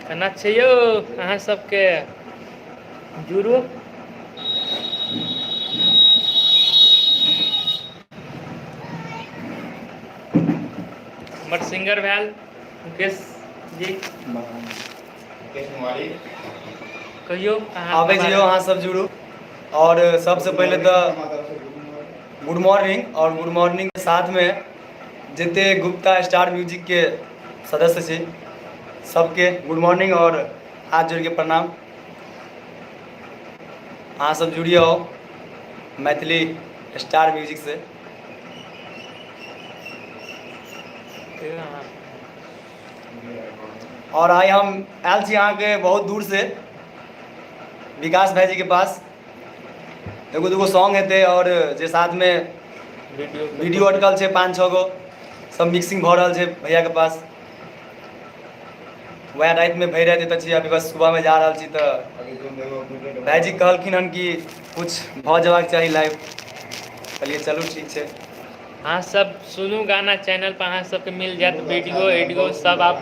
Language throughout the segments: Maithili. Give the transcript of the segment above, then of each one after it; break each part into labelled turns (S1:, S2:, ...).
S1: केना छै यौ अहाँ सबके जुड़ू हमर सिंगर भेल मुकेश जी कहियौ अहाँ
S2: आबै छी अहाँ सब जुड़ू और सबसे पहिले तऽ गुड मॉर्निंग और गुड मॉर्निंग के साथ में जते गुप्ता स्टार म्यूजिक के सदस्य छी सबके गुड मॉर्निंग और हाथ जोड़ के प्रणाम। अहाँ सब जुड़ियो मैथिली स्टार म्यूजिक से। और आइ हम आयल छी अहाँके बहुत दूर से विकास भाईजी के पास। एगो दूगो सॉन्ग हेतै और जे साथ में वीडियो अटकल छै 5-6 गो सब मिक्सिंग भऽ रहल छै भैया के पास। वएह रातिमे भरि राति एतऽ छी, अभी बस सुबहमे जा रहल छी। तऽ भाईजी कहलखिन हन कि कुछ भऽ जेबाक चाही लाइव, कहलियै चलू ठीक छै।
S1: अहाँ सब सुनू गाना चैनल पर अहाँ सबके मिल जायत वीडियो एडियो सब आप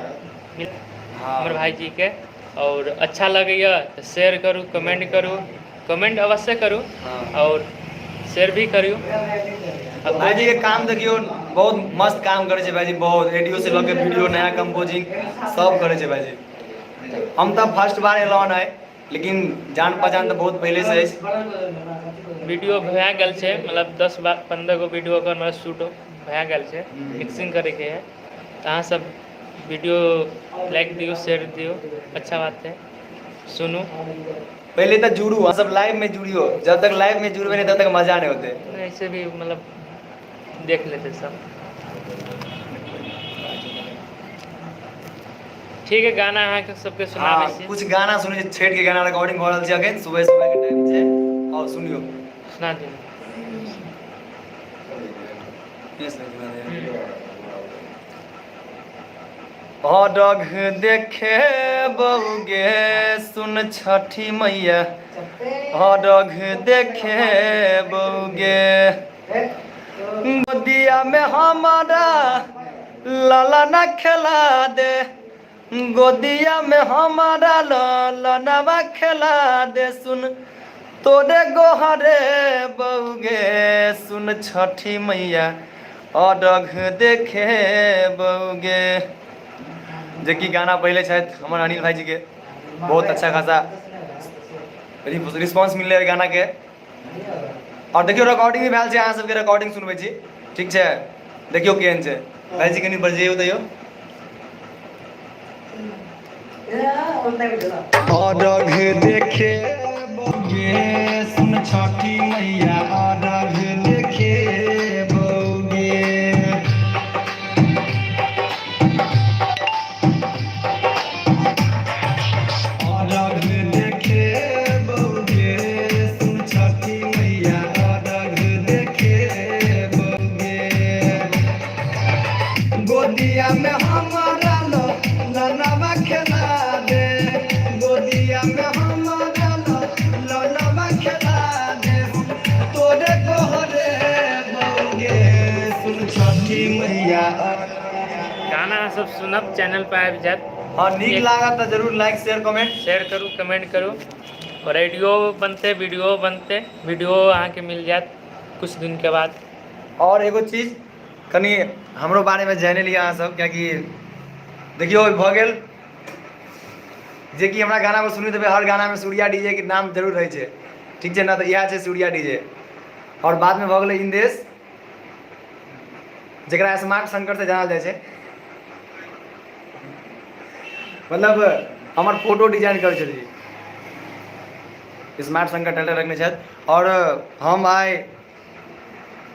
S1: हमर भाईजी के। और अच्छा लगैया तऽ शेयर करू, कमेंट करू, कमेंट अवश्य करू और शेयर भी करू।
S2: भाईजी के काम देखियौ, बहुत मस्त काम करै छै भाईजी, बहुत रेडियो से लऽ के वीडियो, नया कंपोजिंग सब करै छै भाईजी। हम तऽ फर्स्ट बार एलहुँ हन आइ, लेकिन जान पहचान तऽ बहुत पहिले से अछि।
S1: वीडियो भए गेल छै, मतलब 10 15 गो वीडियो ओकर शूट भए गेल छै, मिक्सिंग करैके है। तऽ अहाँ सब वीडियो लाइक दियौ, शेयर दियौ, अच्छा बात है, सुनू।
S2: पहले तऽ जुड़ू, अहाँ सब लाइव में जुड़ियो, जब तक लाइव में जुड़बे नहीं तब तक मजा नहीं होते।
S1: ऐसे भी मतलब देख लेते सब। ठीक है, गाना अहाँ के सबके सुनाबै छी।
S2: कुछ गाना सुनै छी, छठि के गाना रिकॉर्डिंग भऽ रहल छै अखन, सुबह सुबह के टाइम छै, और सुनियो।
S1: सुना दियौ।
S2: अरघ देखे बौगे सुन छठी मैया, अरघ देखे बौगे, गोदिया में हमारा लाला न खेला दे, गोदिया में हमारा लाला नवा खेला दे, सुन तोरे गोहरे बौगे सुन छठी मैया, अरघ देखे बौगे। जे कि गाना पहिले छथि हमर अनिल भाईजी के, बहुत अच्छा खासा रिस्पॉन्स मिललै गाना के। और देखियौ रिकॉर्डिंग भी भेल छै, अहाँ सबके रिकॉर्डिंग सुनबै छी, ठीक छै? देखियौ केहन छै। भाईजी कनि बजैयौ तैयो। अरघ देखे बौगे सुन छठी मैया, अरघ देखे बौगे, अरघ देखे बौगे सुन छठी मैया, अरघ देखे बौगे, गोदिया में हमारा ललनवा खेला दे, गोदिया में हमारा ललनवा खेला दे, तोरे गोहरे बौगे सुन छठी मैया।
S1: गाना अहाँ सब सुनब, चैनल पर आबि जायत।
S2: हाँ, नीक लागत तऽ जरूर लाइक शेयर कमेंट
S1: शेयर करू, कमेंट करू। और ऑडियो बनते, वीडियो बनते, वीडियो अहाँके मिल जायत कुछ दिन के बाद।
S2: और एगो चीज कनि हमरो बारेमे जानि लिअ अहाँ सब, कियाकि देखियौ भऽ गेल जेकि हमरा गानामे सुनैत हेबै, हर गानामे सूर्या डीजे के नाम जरूर रहै छै, ठीक छै ने? तऽ इएह छै सूर्या डीजे। आओर बादमे भऽ गेलै इंदेश, जकरा स्मार्ट शंकर से जानल जाइ छै, मतलब हमर फोटो डिजाइन करै छथिन, स्मार्ट शंकर टाइटल रखने छथि। आओर हम आइ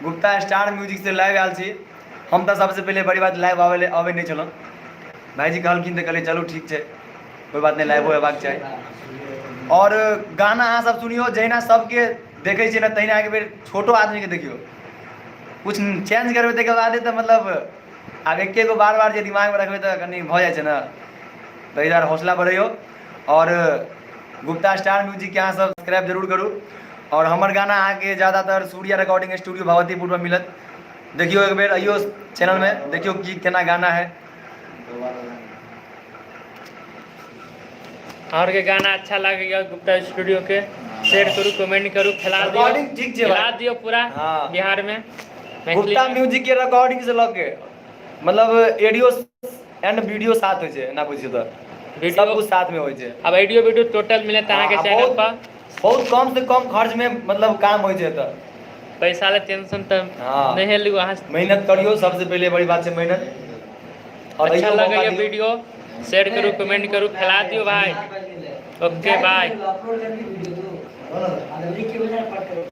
S2: गुप्ता स्टार म्यूजिक से लाइव आयल छी। हम तऽ सबसे पहिले बड़ी बात लाइव आबै अबै नहि छलहुँ, भाइजी कहलखिन तऽ कहलियै चलू ठीक छै, कोइ बात नहि, लाइवो अयबाक चाही। आओर गाना अहाँ सब सुनियौ, जहिना सबके देखै छियै ने तहिना एक बेर छोटो आदमीके देखियौ, कुछ चेंज करबै ताहिके बादे तऽ मतलब आब एके गो बार बार जे दिमागमे रखबै तऽ कनि भऽ जाइ छै ने, ताहि दुआरे हौसला बढ़ैयौ। आओर गुप्ता स्टार म्यूजिकके अहाँ सब सब्सक्राइब जरूर करू। आओर हमर गाना अहाँके ज्यादातर सूर्या रिकॉर्डिंग स्टूडियो भगवतीपुरमे मिलत। देखियौ एक बेर अइयो चैनलमे, देखियौ की केना गाना है।
S1: और के गाना अच्छा लागैया गुप्ता स्टूडियो के शेयर करू, कमेंट करू, फैला दियो।
S2: रिकॉर्डिंग ठीक छै
S1: फैला
S2: भाई।
S1: दियो पूरा बिहार में मैथिली
S2: गुप्ता
S1: में।
S2: म्यूजिक के रिकॉर्डिंग से लऽ के मतलब एडियो एंड वीडियो साथ होइ छै, एना बुझियौ तऽ
S1: वीडियो
S2: सब कुछ साथ में होइ छै।
S1: अब ऑडियो वीडियो टोटल मिलत अहाँके
S2: हाँ,
S1: चैनल
S2: बहुत
S1: पर।
S2: बहुत कम से कम खर्च में मतलब काम होइ छै एतऽ।
S1: पैसा ले टेंशन तऽ नहि लिउ अहाँ।
S2: मेहनत करियौ, सबसे पहिले बड़ी बात छै मेहनत। और
S1: अच्छा
S2: अइयो मौका
S1: लगैया
S2: दियौ।
S1: वीडियो शेयर करू, कमेंट करू, फैला दियौ भाई। Okay bye.
S3: अपलोड करके वीडियो दो, लिख के बजा पढ़।